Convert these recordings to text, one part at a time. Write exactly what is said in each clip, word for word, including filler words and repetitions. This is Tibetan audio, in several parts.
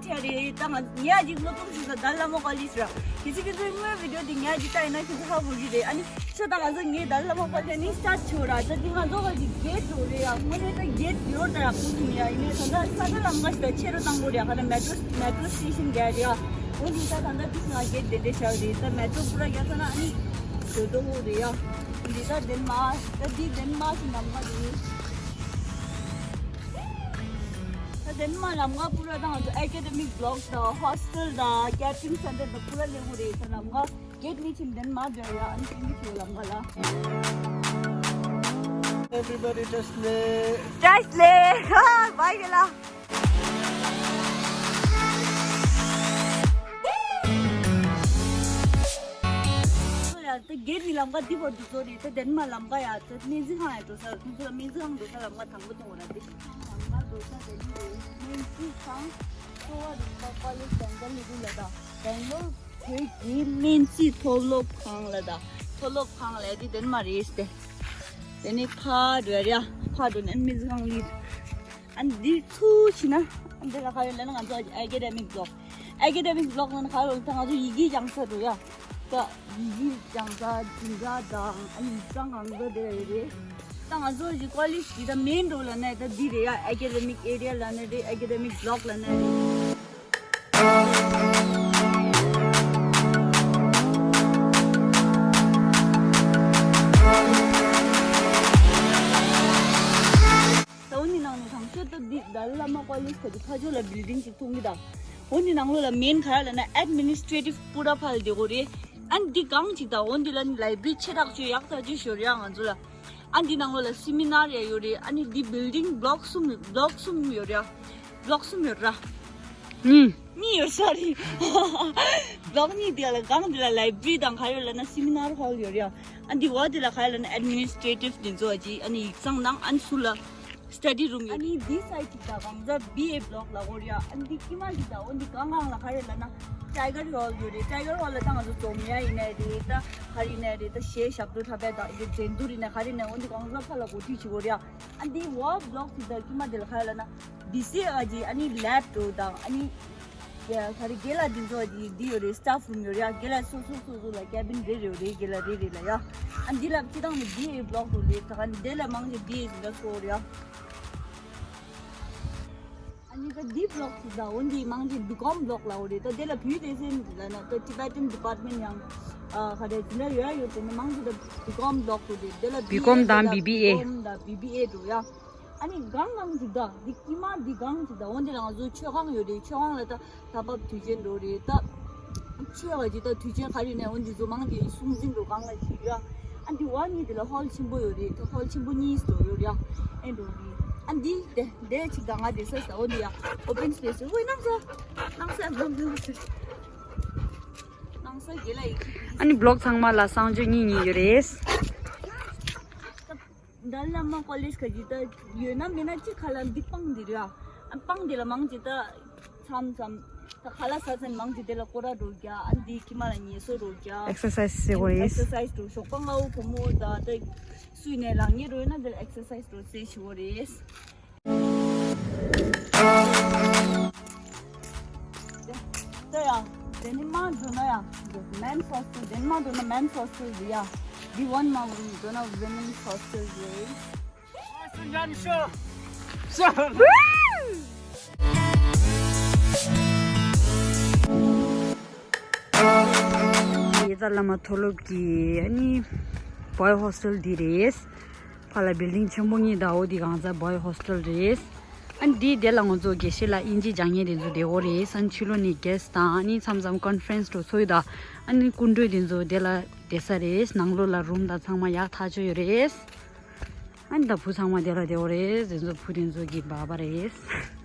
ཁྱེད་རེད་ད་ང་ངས་ཨ་ཅིག་སློབ་སྦྱོང་བྱེད་ས་དཱ་ལི་ལ་མ་ཀོ་ལེཇ་ར། ཁྱེད་ཚོ་ཁྱེད་ཚོའི་སྔོན་བི་ཌི་ཡོ་དེ་ངས་ཨ་ཅིག་ལྟ་ཡིན་ན་ཁྱེད་ཚོ་ཧ་གོ་གི་རེད། ཨ་ནི་ཁྱོད་ད་ང་ཚོ་ངས་དཱ་ལི་ལ་མ་ཀོ་ལེཇ་ནས་སི་ཊར་ཊི་བྱེད་ར། ད་དེ་ང་ཚོ་ག་ཅིག་གེ་ཊི་འགྲོ་རེད་ཡ། དངོས་གནས་ད་གེ་ཊི་ཡོད་ད་ཡ་ཁུ་སིམ་ཡ། ཡིན་ནའི་ད་ད་ས་ཁ་ལམ་ཁ་ཞིག་ད་ཆེ་རུ་བཏང་དགོས་རེད་ཡ། ག་ད་མེ་ཊོ་མེ་ཊོ་སི་ཊེ་ཤན་ག་རེད་ཡ། འོ་དེ་ད་ད་ད་དེ་ང་གེ་ཊི་དེ་འདྲས་བཞག་རེད། ད་མེ་ཊོ་པུ་ར་ཡ་ས་ན་ཨ་ནི་བོད་དོ་རེད་ཡ། འདི་ད་དེན་མ་ད་འདི་དེན་མ་ཞིག་ལམ་ཁ་རེད། ད་དེན་མ་ལམ་ཁ་པུ་ར་ད་ང་ཚོ་ཨེ་ཀེ་ཌེ་མིག་བི་ལོག་དང་ཧོ་སི་ཊེལ་དང་ཀེ་ཊི་རིང་སེན་ཊར་དང་པུ་ར་སླེབས་དགོས་རེད། ད་ལམ་ཁ་གེ་ཊི་ནས་ཕྱིན་དེན་མ་འདྲ་ཡ། ཨ་ནི་ཕྱིན་གི་ཆུ་ལམ་ཁ་ལ། Everybody just play. Just play. Bye, Gela. ད་གེ་ཊི་ནས་ལམ་ཁ་འདི་བར་དུ་ཚོ་རེད། ད་དེན་མ་ལམ་ཁ་ཡ། ད་སྨན་རྩིས་ཁང་ཡ་འགྲོ་ས། ཁོང་ཚོ་ལ་སྨན་རྩིས་ཁང་འགྲོ་ས་ལམ་ཁ་དང་པོ་མཐོང་བ་ར། དེ་ལམ་ཁ་འགྲོ་ས་དེ་ནི་སྨན་རྩིས་ཁང་གསོ་བ་རིག་པ་ཀོ་ལེཇ་བེང་ལོར་ལ་ད་བེང་ལོར་བོད་ཀྱི་སྨན་རྩིས་མཐོ་སློབ་ཁང་ལ་ད་མཐོ་སློབ་ཁང་ལ་དེ་དེན་མ་རེད་དེ། དེ་ནི་ཕ་འགྲོ་ཡ། ཕ་འགྲོ་ནས་སྨན་རྩིས་ཁང་ལ། ཨ་ནི་འདི་ཚུར་ཕྱིན་ན་ཨ་འདི་ལ་ག་རེ་ལབ་ན་ང་ཚོ་ཨེ་ཀེ་ཌེ་མིག་བི་ལོག་ཨེ་ཀེ་ཌེ་མིག་བི་ལོག་ནང་ག་རེ་ལབ་ན་ད་ང་ཚོ་ཡི་གེ་སྦྱང་ས་འགྲོ་ཡ། ད་ཡི་གེ་སྦྱང་ས་འཛིན་གྲྭ་དང་ཨ་ནི་ཡིག་ཚང་གང་ཚོ་དེ་ལ་ཡོད་རེད། ད་ང་ཚོ་གི་ཀོ་ལེཇ་འདི་ད་མེན་རོཌ་ལབ་ན་ད་འདི་རེད་ཡ། ཨེ་ཀེ་ཌེ་མིག་ཨེ་རི་ཡ་ལབ་ན་རེད། ཨེ་ཀེ་ཌེ་མིག་བི་ལོག་ལབ་ན་རེད། ད་འོ་ནི་ནང་ནས་དང་ཤོས་ད་འདི་དཱ་ལི་ལ་མ་ཀོ་ལེཇ་ག་དུས་ཕ་ཕྱོགས་ལ་བིལ་ཌིང་ཅིག་མཐོང་གི་ད། འོ་ནི་ནང་ལོགས་ལ་མེན་ག་རེ་ལབ་ན་ཨེཌ་མི་ནི་སི་ཊེ་ཊིབ་པུ་ར་ཕར་ལ་བསྡད་ཀྱི་ཡོད་རེད། ཨ་ནི་འདི་སྒང་ཅིག་ད། འོ་འདི་ལ་ནི་ལའི་བྷ་རི་ཆེ་དྲགས་ཅིག་ཡག་ཐག་ཆོད་ཤོར་ཡ་ང་ཚོ་ལ། ཨ་འདི་ནང་ལོགས་ལ་སེ་མི་ནར་ཡ་ཡོད་རེད། ཨ་ནི་འདི་བིལ་ཌིང་བི་ལོག་གསུམ་བི་ལོག་གསུམ་ཡོད་རེད་ཡ། བི་ལོག་གསུམ་ཡོད་ར། གཉིས། གཉིས་ཡོད་ས་རེད། བི་ལོག་གཉིས་དེ་ལ་སྒང་དེ་ལ་ལའི་བྷ་རི་དང་ག་རེ་ཡོད་ལབ་ན་སེ་མི་ནར་ཧོལ་ཡོད་རེད་ཡ། ཨ་འདི་འོག་དེ་ལ་ག་རེ་ལབ་ན་ཨེཌ་མི་ནི་སི་ཊེ་ཊིབ་དེ་ཚོ་ཨ་ཅི་ཨ་ནི་ཡིག་ཚང་དང་ཨ་ནི་ཚུར་ལ་སི་ཊ་ཌི་རུམ་ཡོད། ཨ་ནི་འདི་སའིཌ་ཅིག་ད་གང་ཟག་བི་ཨེ་བི་ལོག་ལབ་ཀྱི་ཡོད་རེད་ཡ། ཨ་ནི་འདི་དཀྱིལ་མ་ཅིག་ད། འོ་འདི་སྒང་སྒང་ལ་ག་རེ་ལབ་ན་ཊའི་གར་ཧོལ་ཡོད་རེད། ཊའི་གར་ཧོལ་ལ་ད་ང་ཚོ་འཛོམས་ཡ་ཡིན་ནའི་རེད། ད་ག་རེ་ཡིན་ནའི་རེད། ད་གཞས་ཞབས་བྲོ་འཁྲབ་པའི་ད་འགྲན་བསྡུར་ཡིན་ནའི་ག་རེ་ཡིན་ནའི་འོ་འདི་གང་ཟག་ཕར་ལ་གོ་སྒྲིག་བྱེད་ཀྱི་ཡོད་རེད་ཡ། ཨ་འདི་ཝ་བི་ལོག་ཅིག་ད་དཀྱིལ་མ་དེ་ལ་ག་རེ་ལབ་ན། ཌི་སི་ཨ་ཅི་ཨ་ནི་ལེབ་འགྲོ་དང་ཨ་ནི་ཡ་ག་རེ་རྒན་ལགས་འདི་ཚོ་ཨ་ཅི་འདི་ཡོད་རེད། སི་ཊཕ་རུམ་ཡོད་རེད་ཡ། རྒན་ལགས་སོ་སོ་སོ་སོ་ལ་ཀེ་བིན་རེ་རེ་ཡོད་རེད། རྒན་ལགས་རེ་རེ་ལ་ཡ། ཨ་འདི་ལ་སྤྱི་བཏང་ནི་བི་ཨེ་བི་ལོག་འགྲོ་རེད། ད་ག་ནི་དེ་ལ་མང་ཆེ་བི་ཨེ་འདི་འདྲ་སོ་རེད་ཡ། ཨ་ནི་ད་འདི་བི་ལོག་ཅིག་ད། འོ་འདི་མང་ཆེ་བི་ཀོམ་བི་ལོག་ལབ་ཡོད་རེད། ད་དེ་ལ་བོད་སྡེ་ཚན་ལབ་ན་ད་ཊི་བེ་ཊན་ཌི་པཱར་ཊི་མེན་ཊི་ཡང་ཨ་ག་རེ་འདི་འདྲ་ཡོད་ཡ། ཡོད་དེ་ནི་མང་ཆེ་ད་བི་ཀོམ་བི་ལོག་འགྲོ་རེད། དེ་ལ་བི་ཀོམ་དང་བི་བི་ཨེ། བི་ཀོམ་དང་བི་བི་ཨེ་འགྲོ་ཡ། ཨ་ནི་སྒང་སྒང་ཅིག་ད། འདི་དཀྱིལ་མ་འདི་སྒང་ཅིག་ད། འོ་འདི་ལ་ང་ཚོ་མཆོད་ཁང་ཡོད་རེད། མཆོད་ཁང་ལ་ད་ད་བབ་དུས་ཆེན་འགྲོ་རེད་ད། མཆོད་པ་ཅིག་ད་དུས་ཆེན་ག་རེ་ནས་འོ་འདི་ཚོ་མང་དེ་སྲུང་འཛིན་འགྲོ་སྒང་ལ་ཞིག་ཡ། ཨ་འདི་བ་གཉིས་དེ་ལ་ཧོལ་ཆེན་པོ་ཡོད་རེད། ད་ཧོལ་ཆེན་པོ་གཉིས་འགྲོ་ཡོད་རེད་ཡ། ཨེ་འགྲོ་རེད། ཨ་འདི་དེ་དེ་ཅིག་ད། ང་དེ་ས་ས་འོ་འདི་ཡ་ཨོ་པན་སི་པེ་སི་འོ་ནང་ས་ནང་ས་ནང་ས་ནང་ས་དེ་ལ་ཡིག་ཨ་ནི་བི་ལོག་ཚང་མ་ལ་གསང་སྤྱོད་གཉིས་གཉིས་ཡོད་རེད། དཱ་ལི་ལ་མ་ཀོ་ལེཇ་ག་ཅིག་ད་ཡོད་ན་མེད་ན་ཅིག་ཁ་ལ་འདི་སྤང་འདི་རེད་ཨ། སྤང་འདི་ལ་མང་ཅིག་ད་མཚམས་མཚམས་ད་ཁ་ལག་ཟ་ཚན་མང་ཅིག་དེ་ལ་སྐོར་ར་འགྲོ་རྒྱ། ཨ་འདི་དཀྱིལ་མ་ལ་ངལ་གསོ་འགྲོ་རྒྱ། ཨེག་སར་སའིཛ་བྱེད་དགོས་རེད། ཨེག་སར་སའིཛ་འགྲོ། ཞོགས་པ་སྔ་པོ་བུ་མོ་ད་ད་སུས་ནས་ལངས་ཉེ་རོལ་ན་དེ་ལ་ཨེག་སར་སའིཛ་འགྲོ་ཟེར་ཞུ་བ་རེད། ད་ཡ། དེ་ནི་མ་འགྲོ་ན་ཡ། མེན་སི་ཧོ་སི་ཊེལ། དེ་ནི་མ་འགྲོ་ན་མེན་སི་ཧོ་སི་ཊེལ་རེད་ཡ། འདི་ཝན་མ་འགྲོ་ན་ཝི་མེན་སི་ཧོ་སི་ཊེལ་རེད། ཡེ་ཛ་བླ་མ་མཐོ་སློབ་ཀྱི་ཨ་ནི་བོའི་ཧོ་སི་ཊེལ་འདི་རེད། ཕར་ལ་བིལ་ཌིང་ཆེན་པོ་གཉིས་དང་འོ་འདི་གང་ཟག་བོའི་ཧོ་སི་ཊེལ་རེད། ཨ་ནི་འདི་དེ་ལ་ང་ཚོ་དགེ་བཤེས་ལགས་དབྱིན་ཇི་སྦྱང་མཁན་དེ་ཚོ་བསྡད་ཡོད་རེད། ཨ་ནི་ཕྱི་ལོགས་ནས་གྷེ་སི་ཊི་དང་ཨ་ནི་མཚམས་མཚམས་ཀོན་ཕ་རེན་སི་འགྲོ་ཚོ་ཡོད་ད། ཨ་ནི་སྐུ་མགྲོན་དེ་ཚོ་དེ་ལ་བསྡད་ས་རེད། ནང་ལོགས་ལ་རུམ་དང་ཚང་མ་ཡག་ཐག་ཆོད་ཡོད་རེད། ཨ་ནི་ད་བུ་ཚང་མ་དེ་ལ་བསྡད་ཡོད་རེད། དེ་ཚོ་བུ་དེ་ཚོ་གི་སྦག་སྦག་རེད།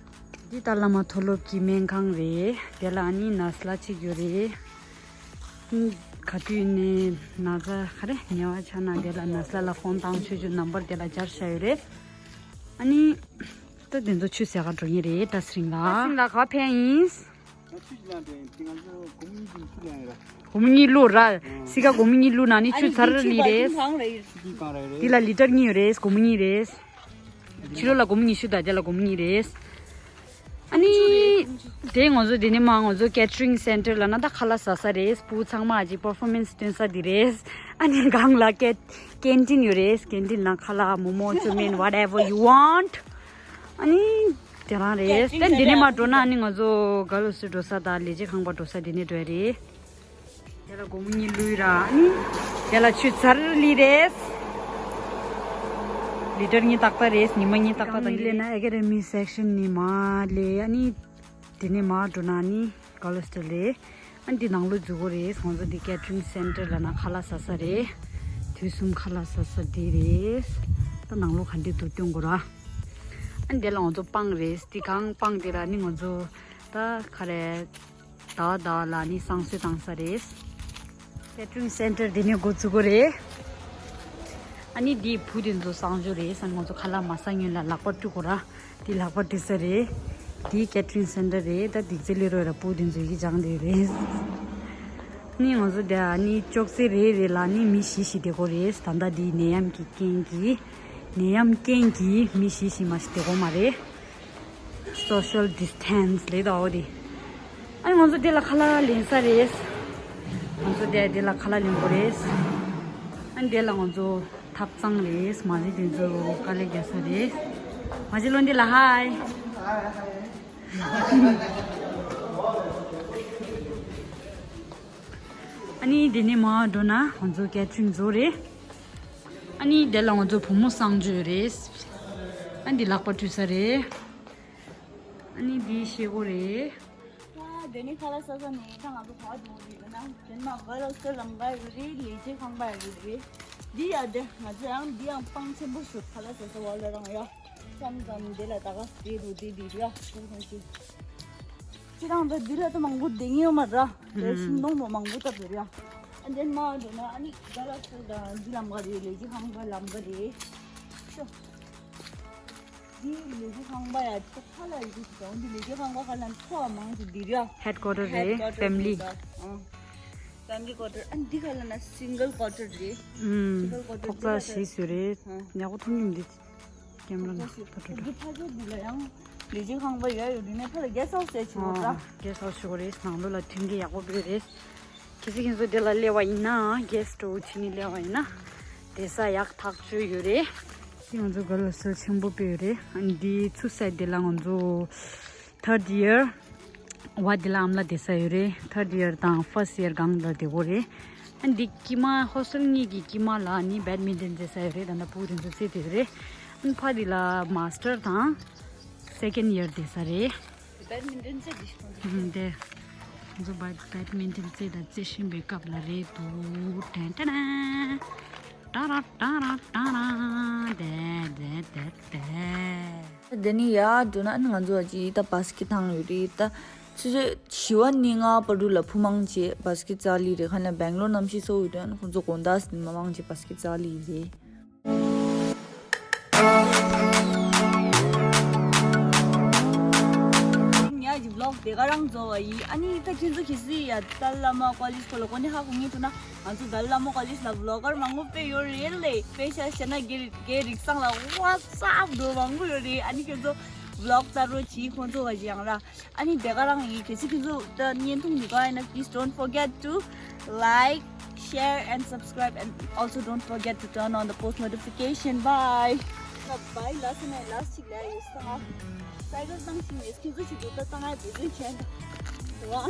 འདི་ཏཱ་ལ་བླ་མ་མཐོ་སློབ་ཀྱི་སྨན་ཁང་རེད། དེ་ལ་ཨ་ནི་ནར་སི་ལགས་གཅིག་ཡོད་རེད། ག་དུས་ནས་ན་ཚ་ག་རེ་ཉེ་བ་ཆགས་ན་དེ་ལ་ནར་སི་ལགས་ལ་ཕོན་བཏང་། ཆུ་ཆུ་ནམ་བར་དེ་ལ་སྦྱར་བཞག་ཡོད་རེད། ཨ་ནི་ད་དེ་ཚོ་ཆུ་ཟ་གར་འགྲོ་ངེས་རེད། ད་སི་རིང་ལ། ད་སི་རིང་ལ་ག་ཕན་ཡིན། ད་ཆུ་ཅི་ལ་འདྲ་ཡིན། དེ་ང་ཚོ་སྒོར་མོ་གཉིས་ཀྱི་ཆུ་ལེན་ཡོད་ར། སྒོར་མོ་གཉིས་བླུགས་ར། སི་ཀ་སྒོར་མོ་གཉིས་བླུགས་ན་ནི་ཆུ་ཚར་ལི་རེད། ཆུ་གང་རེད། ཆུ་གང་རེད། འདི་ལ་ལི་ཊར་གཉིས་ཡོད་རེད། སྒོར་མོ་གཉིས་རེད། ཕྱི་ལོགས་ལ་སྒོར་མོ་ཉི་ཤུ་དང་དེ་ལ་སྒོར་མོ་གཉིས་རེད། ཨ་ནི་དེ་ང་ཚོ་དེ་ནས་མར་ང་ཚོ་catering center ལབ་ན་ད་ཁ་ལག་ཟ་ས་རེད། བུ་ཚང་མ་ཅིག་performance སྟོན་ས་དེ་རེད། ཨ་ནི་སྒང་ལ་ཀེ་canteen ཡོད་རེད། canteen ནང་ཁ་ལག་མོག་མོག་ཅོ་མིན་whatever you want. ཨ་ནི་དེ་རང་རེད། catering དེ་འདི་ནས་མར་འགྲོ་ན་ཨ་ནི་ང་ཚོ་Gulf Hostel འགྲོ་ས་དང་ལས་བྱེད་ཁང་པ་འགྲོ་ས་དེ་ནས་འགྲོ་ཡ་རེད། དེ་ལ་སྒོར་མོ་གཉིས་བླུགས་ར། ཨ་ནི་དེ་ལ་ཆུ་ཚར་ལི་རེད། ལི་ཊར་གཉིས་ཏག་ཏག་རེད། ཉི་མ་གཉིས་ཏག་ཏག་གང་ལ་ལས་ན་academy section ནས་མར་ལས། ཨ་ནི་དེ་ནས་མར་འགྲོ་ན་ཨ་ནི་Gulf Hostel རེད། ཨ་ནི་འདི་ནང་ལོགས་འཛུལ་དགོས་རེད། ང་ཚོ་འདི་catering center ལབ་ན་ཁ་ལག་ཟ་ས་རེད། དུས་གསུམ་ཁ་ལག་ཟ་ས་འདི་རེད། ད་ནང་ལོགས་ག་འདྲ་འདུག་སྟོན་དགོས་ར། ཨ་ནི་དེ་ལ་ང་ཚོ་སྤང་རེད། འདི་གང་སྤང་དེ་ལ་ནི་ང་ཚོ་ད་ག་རེ་ཟླ་བ་ཟླ་བ་ལ་ནི་བསང་གསོལ་བཏང་ས་རེད། catering center འདི་ནས་འགོ་བཙུགས་དགོས་རེད། ཨ་ནི་འདི་བུ་དེ་ཚོ་བསང་ཆུ་རེད་ཟེར། ང་ཚོ་ཁ་ལག་མ་ཟ་སྔོན་ལ་ལག་པ་བཀྲུ་དགོས་ར། འདི་ལག་པ་བཀྲུ་ས་རེད། འདི་catering center རེད། ད་འདི་ཚེ་ལས་རོགས་ར་བུ་དེ་ཚོ་ཡི་གེ་སྦྱང་བསྡད་རེད། ནི་ང་ཚོ་འདི་ཨ་ནི་ཅོག་ཙེ་རེ་རེ་ལ་ནི་མི་བཞི་བཞི་བསྡད་དགོས་རེད། ད་ལྟ་འདི་ནད་ཡམས་ཀྱི་རྐྱེན་གྱིས། ནད་ཡམས་རྐྱེན་གྱིས་མི་བཞི་བཞི་མ་ཞིག་བསྡད་དགོས་མ་རེད། social distance ལས་དོ་དེ། ཨ་ནི་ང་ཚོ་འདི་ལ་ཁ་ལག་ལེན་ས་རེད། ང་ཚོ་འདི་འདི་ལ་ཁ་ལག་ལེན་དགོས་རེད། ཨ་ནི་འདི་ལ་ང་ཚོ་ཐབ་ཚང་རེད། མ་གཞི་དེ་ཚོ་དཀའ་ལས་རྒྱག་ས་རེད། མ་གཞི་ལོ་འདི་ལ་ཧའི། ཨ་ནི་འདི་ནས་མར་འགྲོ་ན་ང་ཚོ་catering ཚོ་རེད། ཨ་ནི་དེ་ལ་ང་ཚོ་བུ་མོ་བསང་མཆོད་རེད། ཨ་འདི་ལག་པ་བཀྲུ་ས་རེད། ཨ་ནི་འདི་ཤེལ་སྒོ་རེད། ཨ་དེ་ནི་ཁ་ལག་ཟ་ས་ནས་ད་ང་ཚོ་ག་པར་འགྲོ་གི་ཡོད་ན། དེ་ན་Gulf Hostel ལམ་ཁ་ཡོད་རེད། ལས་བྱེད་ཁང་པ་ཡོད་རེད། འདི་ཡ་དེ་ང་ཚོ་ཡང་འདི་ཡང་སྤང་ཆེན་པོ་ཞིག་ཁ་ལག་ཟ་ས་བ་ལ་རང་ཡ། ཙམ་ཙམ་དེ་ལ་ད་ག་དེ་རུ་དེ་དེ་རུ་ཡ་ཁུག་ཁུག་ཅིག་ཅི་རང་ད་འདི་ལ་ད་མང་པོ་བསྡད་ངེས་ཡོད་མ་ར། དེ་ཤིང་སྡོང་པོ་མང་པོ་ད་བོད་ཡ། ཨ་འདན་མ་འགྲོ་ན་ཨ་ནི་Gulf Hostel དང་འདི་ལམ་ཁ་རེད། ལས་བྱེད་ཁང་པ་ལམ་ཁ་རེད། ཤོ། འདི་ལས་བྱེད་ཁང་པ་ཡ་ཁ་ལ་ཡི་གེ་ཞིག་འདི་ལས་བྱེད་ཁང་པ་ཁ་ལ་ཁོ་མང་ཞིག་འདི་རེད་ཡ། headquarter རེད། headquarter family རེད་ད། ཨང་། family quarter ཨ་འདི་ཁ་ལ་ན་single quarter རེད། ཨུམ། single quarter ཐོག་རྩ་བཞི་སུ་རེད། ཨང་། ཉག་པོ་ཐུང་ཉུང་འདི། camera ན་ཐོག་ཚོ་ཕ་ཕྲུ་གུ། འདི་ཕ་ཚོ་འདི་ལ་ཡང་ལས་བྱེད་ཁང་པ་ཡ་ཡོད་དུས་ནས་ཕ་ལ་guest house ཟེར་ཆེ་བོ་ད། guest house ཆེ་བོ་རེད། ནང་ལོགས་ལ་མཐུན་རྐྱེན་ཡག་པོ་ཡོད་རེད། གལ་སྲིད་ཁྱེད་ཚོ་འདི་ལ་སླེབས་པ་ཡིན་ན་guest ཆེ་ནི་སླེབས་པ་ཡིན་ན་བསྡད་ས་ཡག་ཐག་ཆོད་ཡོད་རེད། འདི་ང་ཚོ་Gulf Hostel ཆེན་པོ་དཔེ་ཡོད་རེད། ཨ་ནི་འདི་ཚུར་སའི་འདི་ལ་ང་ཚོ་third year བ་འདི་ལ་ཨམ་ལ་བསྡད་ས་ཡོད་རེད། third year དང་first year སྒང་ལ་བསྡད་དགོས་རེད། ཨ་འདི་དཀྱིལ་མ་hostel གཉིས་ཀྱི་དཀྱིལ་མ་ལ་ནི་badminton རྩེ་ས་ཡོད་རེད། ད་ལྟ་བུ་དེ་ཚོ་རྩེ་བསྡད་ཡོད་རེད། ཨ་ཕ་འདི་ལ་master དང་second year བསྡད་ས་རེད། badminton རྩེ་འདི་ཞིག་ཁོང་ཚོ་ཨ་འདི་ང་ཚོ་bad- badminton རྩེ་དང་རྩེ་བཞིན་པའི་སྐབས་ལ་རེད་འདུག་ཏན་ཏན། ཏ་ར་ཏ་ར་ཏ་ར་དེ་དེ་དེ་དེ། དེ་ནི་ཡར་འགྲོ་ན་ང་ཚོ་ཅི་ད་བ་སི་ཀེ་ཐང་ཡོད་རེད། ད་ཆུ་ཚོད་བཞི་པ་ནས་ལྔ་པ་བར་དུ་ལ་བུ་མང་ཆེ་བ་སི་ཀེ་རྩེ་ལི་རེད། ཁ་ན་སྦེང་ལོར་གནམ་གཤིས་སོ་ཡོད་དོན་ཁོང་ཚོ་དགོང་དག་ཟིན་མ་མང་ཆེ་བ་སི་ཀེ་རྩེ་ལི་རེད། ཉ་ཡི་vlog དེ་ག་རང་བཟོ་བ་ཡིན། ཨ་ནི་ད་ཁྱེད་ཚོ་གལ་སྲིད་ཡ་ཏཱ་ལ་ལ་མ་ཀོ་ལེཇ་སྐོར་ལ་གོ་ནི་ཧ་གོ་ངེས་ཐུག་ན། ང་ཚོ་ཏཱ་ལ་ལ་མ་ཀོ་ལེཇ་ལ་vlogger མང་པོ་དཔེ་ཡོད་རེད་ལེ། དཔེ་ཤ་ཤ་ན་རྒན་རྒན་རིགས་སང་ལ་what's up འགྲོ་མང་པོ་ཡོད་རེད། ཨ་ནི་ཁྱེད་ཚོ་vlog ལྟ་རོགས་གྱིས་ཁོང་ཚོ་བ་ཞིག་ཡང་ར། ཨ་ནི་དེ་ག་རང་ཡིན། གལ་སྲིད་ཁྱེད་ཚོ་ད་བརྙན་ཐུང་འདི་ག་ཡིན་ན་please don't forget to like, share and subscribe and also don't forget to turn on the post notification. Bye. Bye. Last night last chick la yu sa. Cycle tang chi ne ski zu chi du ta tang ai bu zu chen. Wa.